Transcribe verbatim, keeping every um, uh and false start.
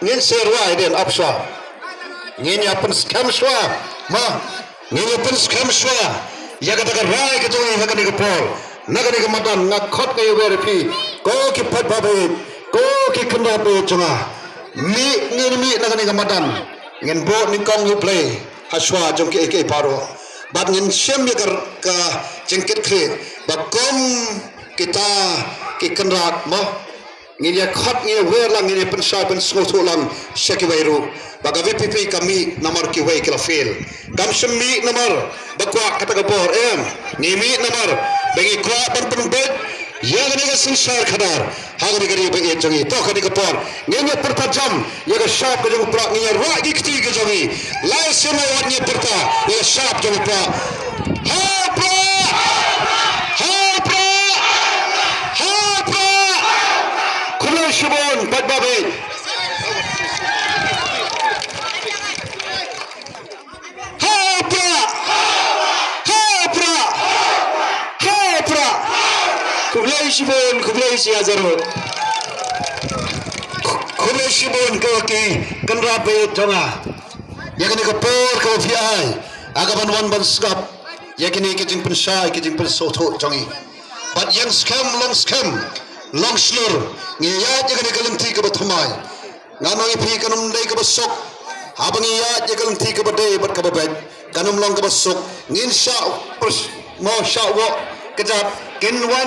Ngin sa rwai dien ap shuwa. Ngin ïa pynskhem shuwa. Ma, ngin ïa pynskhem shuwa ïa kata ka rai ka jong ngi ha kane ka por. Na kane ka madan nga khot nga ïawer ïa phi, ko ki paidbah ba ïeit, ko ki kynrad ba ïeit jong nga. Mih, ngin mih na kane ka madan. Ngin buh nyngkong ïa U Blei ha shuwa jong kiei kiei baroh. Bad ngin shim ïa ka, ka jingkitkhlieh ba kum kita ki kynrad mo, ngin ïa khot, ngin ïa wer lang, ngin ïa pynshai pynsngewthuh lang sha kiwei ruh ba ka V P P ka mih namar kiwei ki la fail. Kam shym mih namar ba kwah kata ka bor, em. Ngi mih namar ba ngi kwah ban pynbeit ïa kane ka synshar khadar ha kane ka ri ba ïeit jong ngi. To, kane ka por ngin ïa pyrta jam ïa ka shap ka jong u Prah, ngin ïa rwai ki kti ka jong ngi. Lai sien lai wat ngin ïa pyrta ïa ka shap jong u Prah. Ha u Prah! Ha u Prah! Ha u Prah! Khublei shibun, paidbah ba ïeit. Ha u Prah! Ha u Prah! Ha u Prah! Khublei shibun, khublei shi hajar. Khublei shibun ko ki kynrad ba ïeit jong nga. Ïa kane ka por kaba phi ai ha kaban wan ban sngap ïa kine ki jingpynshai, ki jingpynsngewthuh jong ngi. Bad ïeng skhem, long skhem, long shlur, ngi ïaid ïa kane ka lynti kaba thymmai. Ngan ong ïa phi, kan ym dei kaba suk haba ngi ïaid ïa ka lynti kaba dei bad kaba beit. Kan ym long kaba suk. Ngin shah pers-, mo shah wok kjat, kin wan